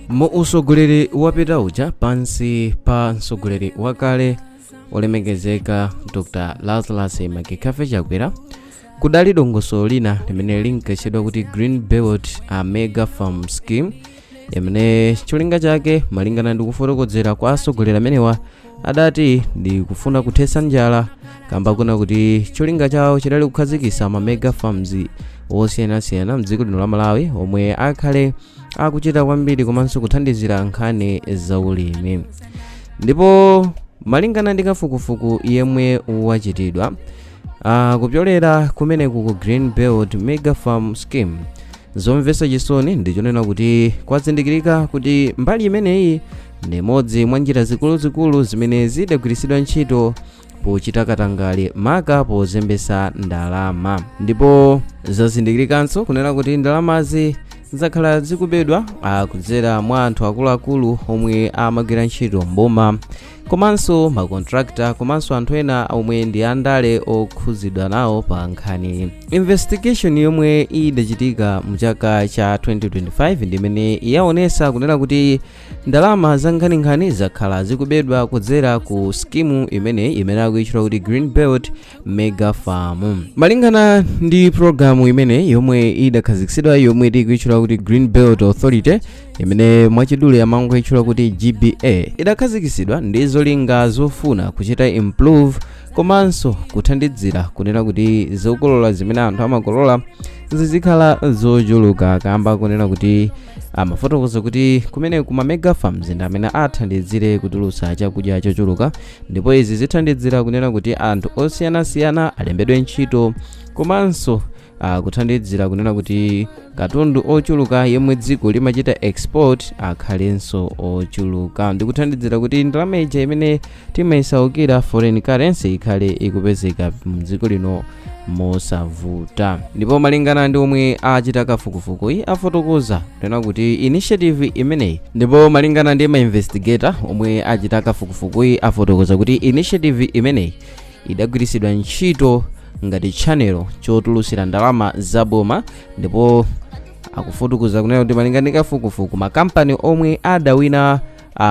Mu usogoleri wapita uja, pansi pa mtsogoleri wakale olemekezeka Dr Lazarus McCarthy Chakwera, kudali dongosolo lina limene linkatchedwa kuti Green Belt a Mega Farm Scheme, imene cholinga chake, malingana ndi kufotokozera kwa atsogoleri amenewa, adati ndi kufuna kuthetsa njala, kamba kuna kuti cholinga chawo chidali kukhazikitsa ma mega farms osiyanasiyana mdziko lino la Malawi, omwe akhale akuchita kwambiri komanso kuthandizira nkhani zaulimi. Ndipo malingana ndi kafukufuku yemwe wachitidwa kupyolera kumeneku ku Green Belt Mega Farm Scheme, zomvetsa chisoni ndichonena kuti kwazindikirika kuti mbali imeneyi ndi imodzi mwa njira zikuluzikulu zimene zidagwiritsidwa ntchito pochita katangale, maka pozembesa ndalama. Ndipo zazindikirikanso kunena kuti ndalamazi zakhala zikubedwa kudzera mwa anthu akuluakulu omwe amagwira ntchito mboma, komanso makontrakta, komanso anthu ena omwe ndi andale okhuzidwa nawo pa nkhani. Investigation yomwe idachitika mu chaka cha 2025 ndimene yaonesa kunena kuti ndalama za nkhaninkhani zakhala zikubedwa kudzera ku skimu imene akuyitchula kuti Green Belt Mega Farm. Malingana ndi programu imene yomwe idakhazikitsidwa, yomwe tikuyitchula kuti Green Belt Authority, imene mwachidule amangoyitchula kuti GBA, idakhazikitsidwa ndi zolinga zofuna kuchita improve komanso kuthandizira kunena kuti zokolola zimene anthu amakolola zizikhala zochuluka, kamba kunena kuti amafotokoza kuti kumene kuma mega farms ndi amene athandizire kutulutsa chakudya chochuluka. Ndipo izi zithandizira kunena kuti anthu osiyanasiyana alembedwe ntchito, komanso kuthandizira kunena kuti katundu ochuluka yemwe dziko limachita export akhalenso ochuluka, ndi kuthandizira kuti ndalama ija imene timayisaukira, foreign currency, ikhale ikupezeka mdziko lino mosavuta. Ndipo malingana ndi omwe achita kafukufukuyi, afotokoza kunena kuti initiative imeneyi, ndipo malingana ndi ma investigator omwe achita kafukufukuyi, afotokoza kuti initiative imeneyi idagwiritsidwa ntchito ngati channel chotulutsira ndalama zaboma. Ndipo akufotokoza kunena kuti malingana ndi kafukufuku, makampani omwe adawina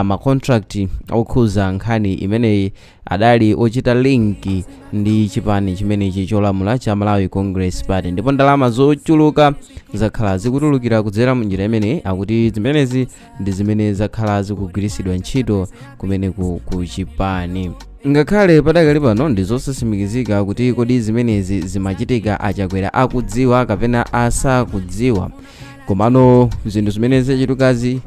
ma contract okhuza nkhani imeneyi adali ochita link ndi chipani chimenechi cholamula cha Malawi Congress Party, ndipo ndalama zochuluka zakhala zikutulukira kudzera munjira imeneyi. Akuti zimenezi ndi zimene zakhala zikugwiritsidwa ntchito kumeneku ku chipani, ngakhale padakali pano ndi zosatsimikizika kuti kodi zimenezi zimachitika aChakwera akudziwa kapena asakudziwa. Komano zinthu zimene zachitukazi